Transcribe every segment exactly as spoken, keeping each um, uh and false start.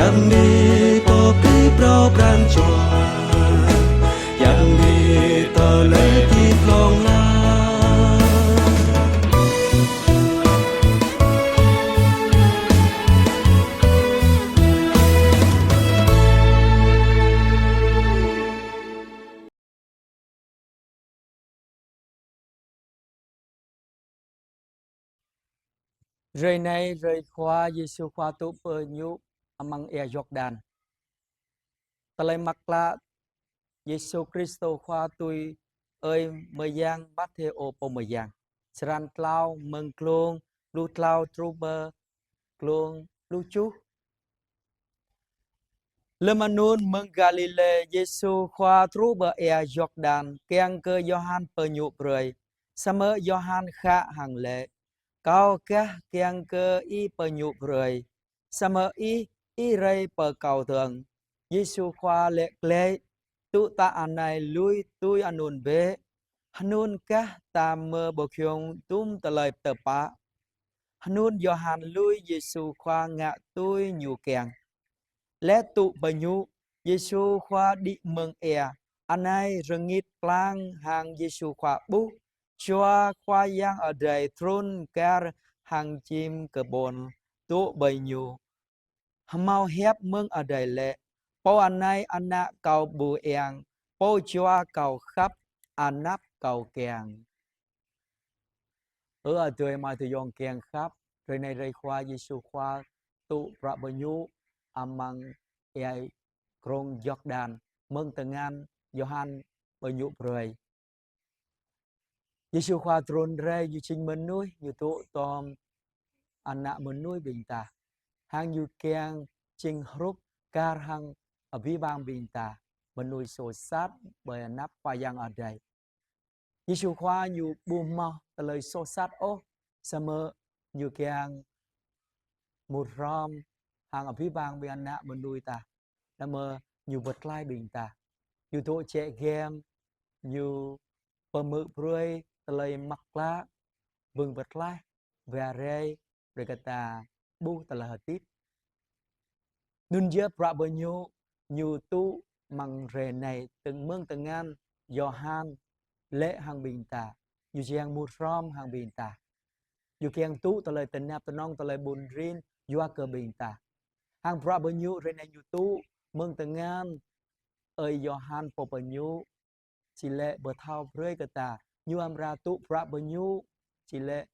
Yang ni pơpĭ phrâo pran jua, yang ni tơlơi hơdip hlŏng lar. Hrơi anai, hrơi Khua Yêsu Khua tŭ pơñŭ amăng ia Yordan. Tơlơi mơak klă Yêsu Kristô Khua tui Ơi Mơyang Matthêô Pô Mơyang. Črăn klâo, mơ̆ng glông pluh klâo truh pơ glông pluh tơjuh. Lơm anŭn mơ̆ng Galilê, Yêsu Khua truh pơ ia Yordan, kiăng kơ Yôhan pơñŭ brơi. Samơ̆ Yôhan khă hăng laĭ: Kâo gah kiăng kơ Ih pơñŭ brơi, samơ̆ Ih, Ih rai pơ kâo dơ̆ng. Yêsu Khua laĭ glaĭ: Tŭ tă anai lui tui anŭn bĕ, hơnŭn gah ta mơ ƀu giŏng dŭm tơlơi tơpă. Hơnŭn Yôhan lui Yêsu Khua ngă tui ñu kiăng. Laih tŭ pơñŭ, Yêsu Khua đĭ mơ̆ng ia. Anai rơngit plang hăng Yêsu Khua ƀuh, Jua Khua Yang Adai trŭn kar hăng čim kơƀon dŏ ƀơi Ñu. Hơmâo hiăp mơ̆ng adai laĭ: Pô anai Ană Kâo ƀu-eng, Pô Jua Kâo khăp, anăp Kâo kiăng. Ơ adơi amai ayŏng kiăng khăp, hrơi anai hrơi Khua Yêsu Khua tŭ bruă pơñŭ amăng ia krông Yordan, mơ̆ng tơngan Yôhan pơñŭ brơi. Yêsu Khua trŭn rai, Ñu jing mơnuih, Ñu dŏ tom ană mơnuih ƀing ta. Hăng Ñu kiăng jing hrup kar hăng abih bang ƀing ta, mơnuih soh sat ƀơi anăp Khua Yang Adai. Yêsu Khua Ñu ƀu hmâo tơlơi soh sat ôh, samơ̆ Ñu kiăng mŭt hrŏm hăng abih bang ƀing ană mơnuih ta. Samơ̆ Ñu pơklaih ƀing ta. Ñu dŏ jĕ giăm, Ñu pơhmư̆ brơi tơlơi mơak klă, bưng pơklaih, ba rai brơi kơ ta ƀuh tơlơi hơdip. Anŭn yơh bruă pơñŭ Ñu tŭ amăng hrơi anai, tơ̆ng mơ̆ng tơngan Yôhan laĭ hăng ƀing ta, Ñu jing mŭt hrŏm hăng ƀing ta. Ñu kiăng tŭ tơlơi tơnap tơnŏng, tơlơi ƀun rin yua kơ ƀing ta. Hăng bruă pơñŭ hrơi anai Ñu tŭ mơ̆ng tơngan Ơi Yôhan Pô Pơñŭ, či laĭ pơthâo brơi kơ ta, Ñu amra tŭ bruă pơñŭ, či laĭ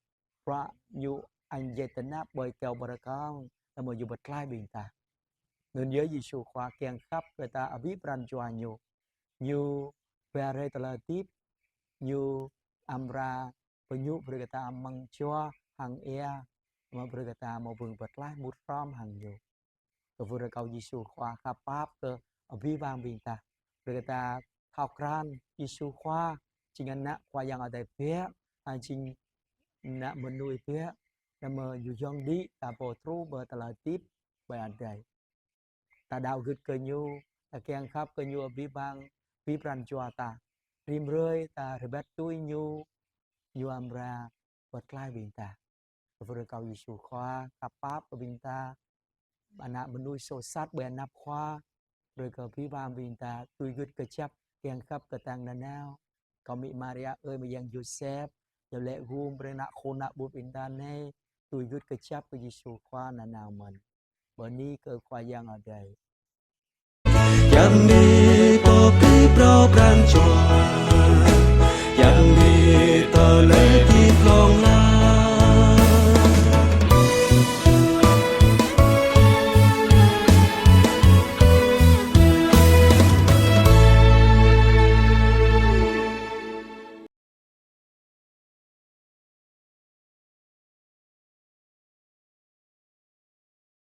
bruă Ñu añ djai tơnap ƀơi kơyâo bơrơkal, samơ̆ Ñu pơklaih ƀing ta. Anŭn yơh Yêsu Khua kiăng khăp kơ ta abih pran jua Ñu. Ñu ba rai tơlơi hơdip, Ñu amra pơñŭ brơi kơ ta amăng jua hăng ia, hmâo brơi kơ ta hmâo bưng pơklaih mŭt hrŏm hăng Ñu. Kơwưh rơkâo Yêsu Khua khăp pap kơ abih bang ƀing ta. Brơi kơ ta thâo krăn Yêsu Khua jing Ană Khua Yang Adai biă, a, jing Ană mơnuih biă, samơ̆ Ñu yŏng đĭ ta pô truh pơ tơlơi hơdip ƀơi adai. Ta đaŏ gưt kơ Ñu, ta kiăng khăp kơ Ñu abih bang, abih pran jua ta. Rĭm hrơi ta rơbat tui Ñu, Ñu amra pơklaih ƀing ta. Kơwưh rơkâo Yêsu Khua khăp pap kơ ƀing ta, ană mơnuih soh sat ƀơi anăp Khua, brơi kơ abih bang ƀing ta tui gưt kơjăp, kiăng khăp kơtang nanao. Kâo amĭ Maria, Ơi Mơyang Yôsep, iâu laĭ gum brơi ană khul ană ƀut ƀing ta anai tui gưt kơjăp kơ Yêsu Khua nanao mơ̆n. Bơni kơ Khua Yang Adai. Yang ni pơpĭ phrâo pran jua,